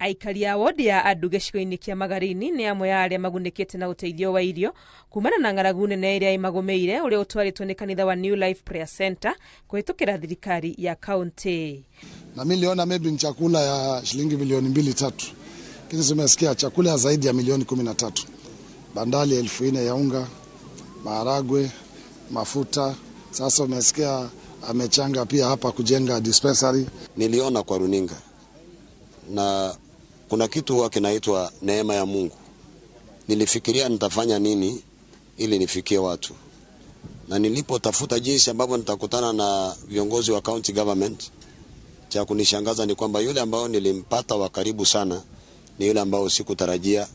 Aikari a wodi ya Andu gĩcigo-inĩ kĩa Magarini nĩ amwe a arĩa magunĩkĩte na ũteithio wa irio kumana na ng'aragu nene ĩrĩa ĩmagũmĩire, ũrĩa ũtwarĩtwo nĩ kanitha wa New Life Prayer Center kũhĩtũkĩra thirikari ya kaunti. Na mimi niliona maybe ni chakula ya shilingi milioni mbili tatu, lakini tumesikia chakula ya zaidi ya milioni 13, bandali 4,000 ya unga, maharagwe, mafuta. Sasa umesikia amechanga pia hapa kujenga dispensary. Niliona kwa runinga na kuna kitu huwa kinaitwa neema ya Mungu. Nilifikiria nitafanya nini ili nifikie watu, na nilipotafuta jinsi ambavyo nitakutana na viongozi wa county government, cha kunishangaza ni kwamba yule ambao nilimpata wa karibu sana ni yule ambao sikutarajia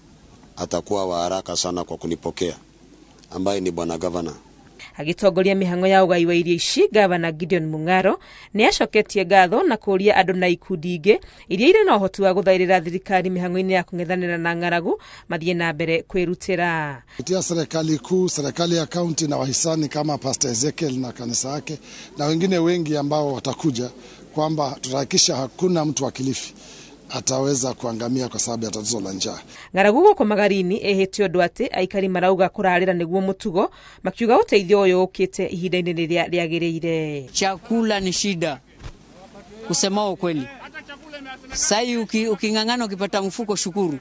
atakuwa wa haraka sana kwa kunipokea, ambaye ni bwana governor. Agĩtongoria mĩhang'o ya ũgai wa irio ici, Gavana Gideon Mung'aro nĩ acoketie ngatho na kũũria andũ na ikundi ingĩ iria irĩ na ũhoti wa gũthaĩrĩra thirikari mĩhang'o-inĩ ya kũng'ethanĩra na ng'aragu mathiĩ na mbere kwĩrutĩra. Kupitia serikali kuu, serikali ya kaunti na wahisani kama Pastor Ezekiel na kanisa yake na wengine wengi ambao watakuja, kwamba tutahakikisha hakuna mtu wa Kilifi ataweza kuangamia kwa sababu ya tatizo la njaa. Ng'aragu gũkũ Magarini ĩhĩte ũndũ atĩ aikari marauga kũrarĩra nĩguo mũtugo, makiuga ũteithio ũyũ ũkĩte ihinda-inĩ rĩrĩa rĩagĩrĩire. Chakula ni shida, kusema ukweli. Sai uking'ang'ana ukipata mfuko shukuru,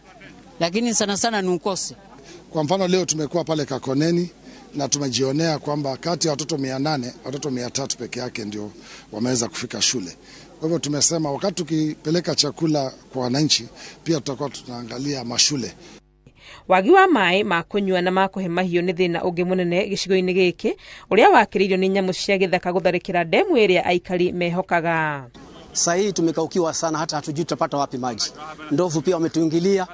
lakini sana sana ni ukose. Kwa mfano leo tumekuwa pale Kakoneni na tumejionea kwamba kati ya watoto 800, watoto 300 peke yake ndio wameweza kufika shule. Kwa hivyo tumesema wakati tukipeleka chakula kwa wananchi pia tutakuwa tunaangalia mashule. Wagi wa maĩ ma kũnyua na ma kũhe mahiũ nĩ thĩna ũngĩ mũnene gĩcigo-inĩ gĩkĩ, ũrĩa wakĩrĩirio nĩ nyamũ cia gĩthaka gũtharĩkĩra ndemu ĩrĩa aikari mehokaga. Sasa hii tumekaukiwa sana, hata hatujui tutapata wapi maji. Ndovu pia wametuingilia,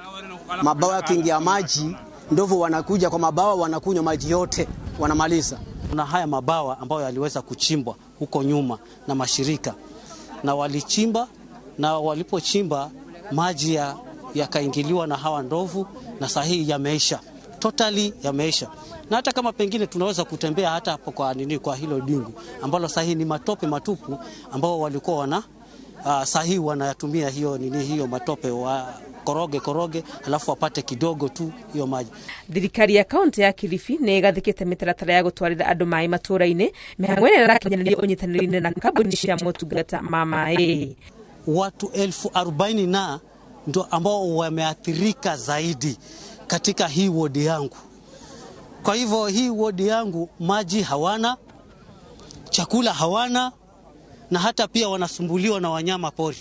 mabawa yakiingia maji, ndovu wanakuja kwa mabawa, wanakunywa maji yote, wanamaliza. Na haya mabawa ambayo yaliweza kuchimbwa huko nyuma na mashirika, na walichimba, na walipochimba maji yakaingiliwa na hawa ndovu, na saa hii yameisha. Totally yameisha. Na hata kama pengine tunaweza kutembea hata hapo kwa nini, kwa hilo dingu ambalo saa hii ni matope matupu ambao walikuwa wana saa hii wanayatumia hiyo nini, hiyo matope wa koroge koroge, alafu wapate kidogo tu hiyo maji. Thirikari ya kaunti ya Kilifi nĩ ĩgathĩkĩte mĩtaratara ya gũtwarĩra andũ maĩ matũũra-inĩ, mĩhang'o ĩrĩa ĩrakinyanĩria ũnyitanĩri na kambuni cia motungata ma maĩ. Watu 40,000 na ndio ambao wameathirika zaidi katika hii wodi yangu. Kwa hivyo hii wodi yangu maji hawana, chakula hawana, na hata pia wanasumbuliwa na wanyama pori.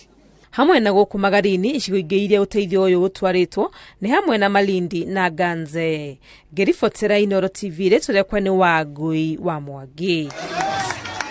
Hamwe na gũkũ Magarini, icigo ingĩ iria ũteithio ũyũ ũtwarĩtwo nĩ hamwe na Malindi na Ganze. Ngĩribotera Inooro TV, rĩtwa rĩakwa nĩ Wangui wa Mwangi.